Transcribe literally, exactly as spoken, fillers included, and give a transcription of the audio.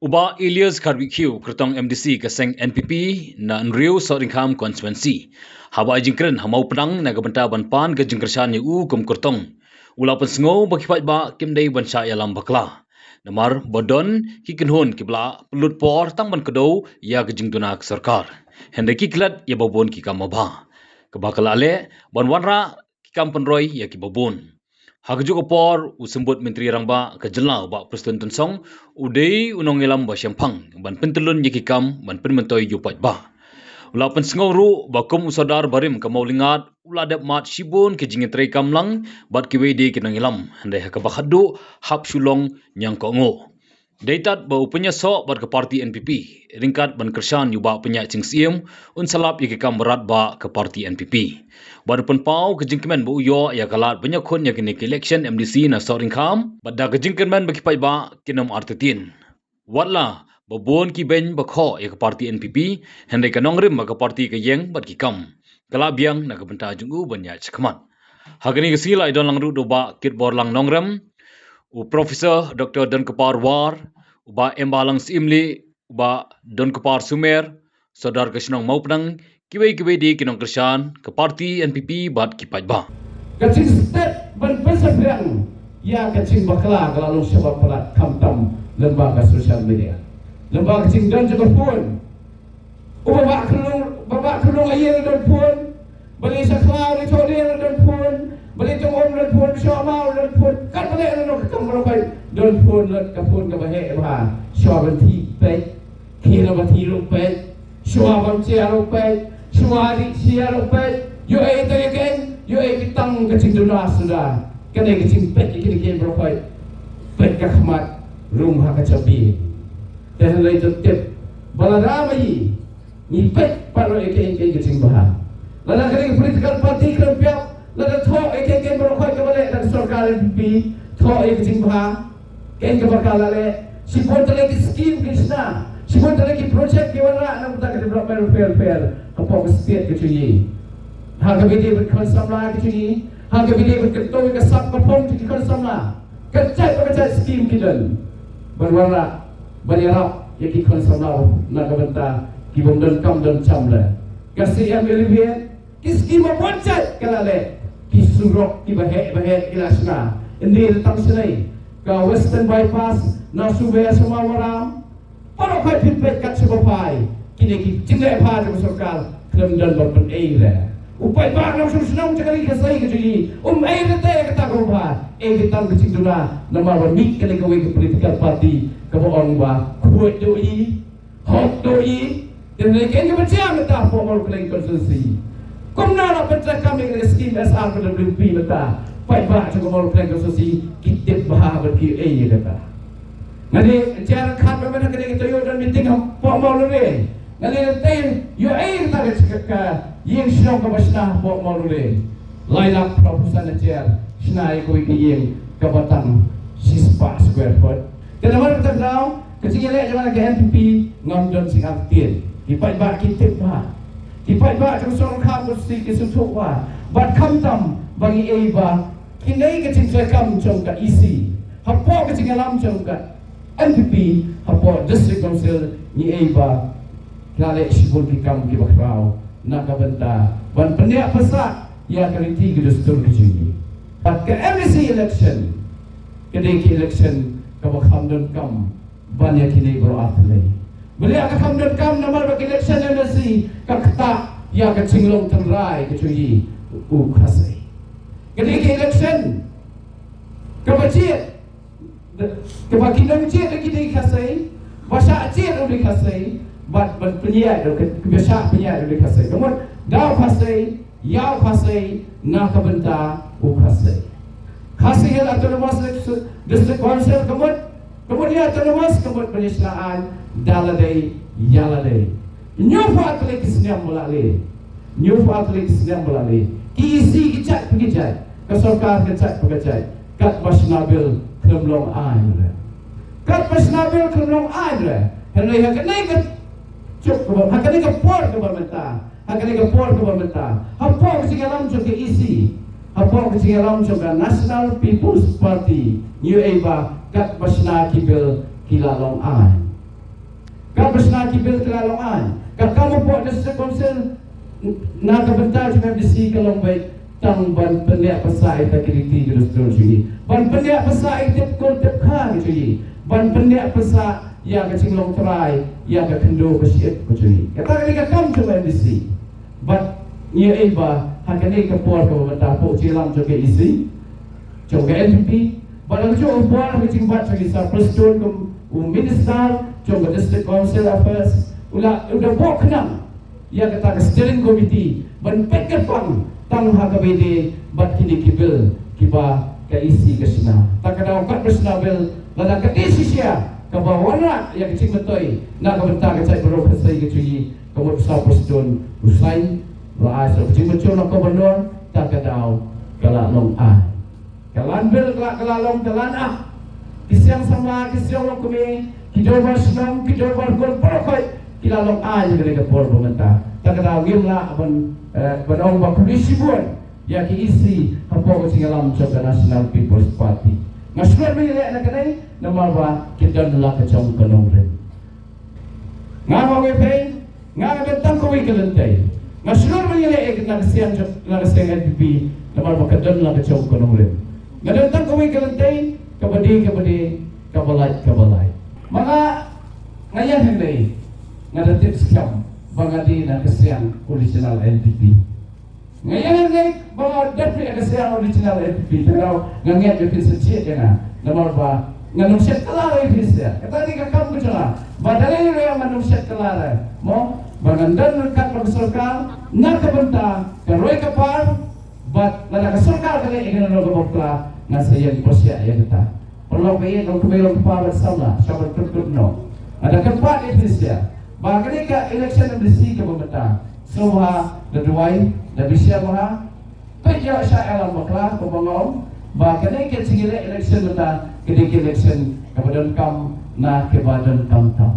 U Bah Elias Kharwit Khiew, kyrtong M D C ka seng N P P na Hynriew South Riangkham Constituency, haba ai jingkren ha Mawpdang na ka bynta ban pan ka jingkyrshan ïa u kum kyrtong, u la pynsngew ba ki paidbah kim dei ban shah ïalam bakla, namar ba don ki kynhun kiba la pynlut por tang ban kdew ïa ka jingduna ka sorkar, hynrei ki klet ïa ba bun ki kam ba bha kaba ka la leh ban wanrah ki kam pynroi ïa kiba bun. Ha kajuh ka por, u Symbud Myntri Rangbah ka jylla, u Bah Prestone Tynsong, u dei u nongïalam ba shemphang ban pyntyllun ïa ki kam ban pynmyntoi ïa u paidbah. U la pynsngew ruh ba kum u Sordar barim ka Mawlyngad, u la dep mad shibun ki jingïatreikam lang bad kiwei de ki nongïalam, hynrei ha kaba khatduh hap shu long ñiangkohnguh. Dei tad ba u pynïasoh bad ka parti N P P, ryngkat ban kyrshan ïa u Bah Pynïaid Sing Syiem, un sa lap ïa ki kam bharat bad ka parti N P P. Bad u pynpaw ka jingkmen ba u ïoh ïa ka lad ban ïakhun ïa kane ka election M D C na South Riangkham, bad da ka jingkyrmen ba ki paidbah kin ym artatien. Watla ba bun ki beiñ ba khoh ïa ka parti N P P, hynrei ka nongrim ba ka parti ka ïeng bad ki kam, ka la biang na ka bynta jong u ban ïaid shakhmat. Ha kane ka sngi la ïadon lang ruh da u Bah Kitborlang Nongrem, u Professor Doctor Donkpar War, u Bah Imbalang Syiemlieh, u Bah Donkpar Sumer, Sordar ka shnong Mawpdang, kiwei kiwei de ki nongkyrshan ka parti N P P bad ki paidbah. Ka jingstet ban pynsaphriang ïa ka jingbakla ka la long shabar palat, khamtam lyngba ka social media, lyngba ka jingdon jong ka phone. U ba bah khunlung, ba bah khunlung ha ïing don phone. Ba leit sha khlaw, leit thoh dieng don phone. Ba leit tong um don phone, sha maw don phone. Kat ba leit don ka kam ba long phone, don phone, lut ka phone kaba heh bha. Shuwa ban thiah peit, khie na ba thiah ruh peit. Shuwa ban thiah ruh peit. Shuwa dih thiah ruh peit. Ïoh ei te ïa keiñ, ïoh ei ki tang ka jingduna suda. Kane ka jingpeit ïa kine ki briew, peit ka khmat rung ha ka jabieng. Te hynrei to tip ba lada ma ngi, ngi peit pat ïa kane ka jingbha, lada kane ka political party khlem pep, lada thoh ïa kane ka baroh kaba leh da ka sorkar N P P, thoh ïa ka jingbha, kane kaba ka la leh, shibun tylli ki skim ki shna, shibun tylli ki project ki wanrah na ka bynta ka development welfare, welfare hapoh ka state ka jong ngi. Ha kaba ïadei bad ki khun samla ka jong ngi, ha kaba ïadei bad ka kyntu ka sap ka phong jong ki khun samla, ka jait pa ka jait skim ki don ban wanrah, ban ïarap ïa ki khun samla na ka bynta ki bym don kam don jam leh. Ka C M Alleviate, ki skim ba bun jait ka la leh, ki surok kiba heh ba heh ki la shna. Ynda tang shnei, ka Western Bypass na Suba sha Mawmaram, baroh khoit phi peit kat shaba phai, kine ki jingleh bha jong ka sorkar khlem don ba pynei re. U paidbah nongshong shnong jong ka ri Khasi ka jong ngi um ei re te kata kaba bha, ei re tang ka jingduna, namar ba mih kane kawei ka political party kaba ong ba khuid duh i, hok duh i. Te ne kane kaba jia mynta hapoh Mawryngkneng constituency. Kumno la pyntrei kam ïa ka skim S R P W P mynta, paidbah jong ka Mawryngkneng constituency ki tip bha bad ki ei ïa kata. Nga dei chair khat ba mynta ka dei ka taïew don meeting hapoh Mawlare. Nga dei tei ïoh ei kata ka, ka ïing shnong kaba shna hapoh Mawlare. Lai lak phra phew san na chair, shna ïa kawei ka ïing kaba tang shispah square foot. Te namar kata ka daw, ka jingïaleh jong nga ka N P P ngam don jingartatien. Ki paidbah ki tip bha. Ki paidbah jong Sohryngkham constituency ki sngewthuh bha. Bad khamtam ba ngi ei ba kine ki jingtreikam jong ka E C hapoh ka jingïalam jong ka N P P hapoh District Council, ngi ei ba ki la leh shibun ki kam kiba khraw na ka bynta ban pynïap pynsah ïa ka riti ka dustur ka jong ngi. Bad ka M D C election ka dei ka election kaba kham donkam ban ïa kine baroh ar tylli. Balei ka kham donkam? Namar ba ka election M D C ka ktah ïa ka jinglong tynrai ka jong ngi u Khasi. Ka dei ka election kaba jied, kaba ki nongjied ki dei Khasi, ba shah jied u dei Khasi, bad ban pynïaid, kiba shah pynïaid u dei Khasi. Ka mut da u Khasi, ïa u Khasi, na ka bynta u Khasi. Khasi Hills Autonomous District Council ka mut, ka mut ïa autonomous, ka mut ban ïa shna aiñ da lade ïa lade. Hynñiewphew ar tylli ki snem ba la leit. Hynñiewphew ar tylli ki snem ba la leit. Ki E C ki jait pa ki jait, ka sorkar ka jait pa ka jait. Katba shna bill khlem long aiñ re. Katba shna bill khlem long aiñ re. Hynrei ha kane ka juk kaba, ha kane ka por kaba mynta, ha kane ka por kaba mynta, hapoh ka jingïalam jong ka E C, hapoh ka jingïalam jong ka National People's Party, ngi ïohi ba katba shna ki bill ki la long aiñ. Ka bishna ki bill ka la long ai. Ka kam u pok district council na ka bynta jong ka M D C ka long beit tang ban pynleh pynsah ïa kita ki riti ki dustur jong ngi. Ban pynleh pynsah ïa ki tip kur tip kha ki jong ngi. Ban pynleh pynsah ïa ka jinglong trai ïa ka khyndew ka shyiap ka jong ngi. Kata ka dei ka kam jong ka M D C. Bad ngi ïohi ba ha kane ka por kaba mynta hapoh jingïalam jong ka E C jong ka N P P bad ha kajuh ka por ha ka jingbat jong i Sir Prestone kum u minister jong ka District Council Affairs u la u da buh khnang ïa kata ka steering committee ban peit kyrpang tang ha kaba ïadei bad kine ki bill kiba ka E C ka shna. Ta ka daw katba shna bill lada ka dei shisha kaba wanrah ïa ka jingmyntoi na ka bynta ka jaitbynriew Khasi ka jong ngi, ka mut Sir Prestone u sign, la ai sa ka jingmynjur na ka Governor, ta ka daw ka la long ai. Ka lan bill ka la, ka la long ka lan ah. Ki siang samla, ki siang longkmie, ki dorbar shnong, ki dorbar khun, baroh khoit ki la long ai ha kane ka por ba mynta. Ta ka daw ngim lah ban, eh, ban ong ba khublei shibun ïa ki E C hapoh ka jingïalam jong ka National People's Party. Nga shlur ban ïaleh na kane namar ba ki don la ka jong ka nongrim. Nga ma ngi phi, nga nga don tang kawei ka lynti. Nga shlur ban ïaleh na ka siang, na ka siang N P P namar ba ka don la ka jong ka nongrim. Nga don tang kawei ka lynti, kaba dei, kaba dei, kaba lait, kaba lait. Ma nga, nga ïa hangne, nga da tip skhem ba nga dei na ka siang original N P P. Nga ïa hangne ba nga dep ïa ka siang original N P P, te nga ngeit ba phin sa jied ïa nga. Namar ba ngan ym shet kylla ïa phi sha. Kata dei ka kam ka jong nga. Ba da lei ruh ngan ym shet kylla mo. Ba ngan don ryngkat bad ka sorkar na ka bynta ka roi ka par. Bad lada ka sorkar ka leh ïa kane ka roi ka par, ngan sa ïeng pyrshah ïa kata. Paralok ba ïeit, long kmie long kpa bad samla, sha ban kut kut noh. Nga da kyrpad ïa phi sha ba kane ka election M D C kaba mynta, sngewbha da duwai, da bishar bha. Peit ïa sha ïalam bakla, kumba nga ong ba kane ka jingïaleh election mynta ka dei ka election kaba donkam na kiba donkam tam.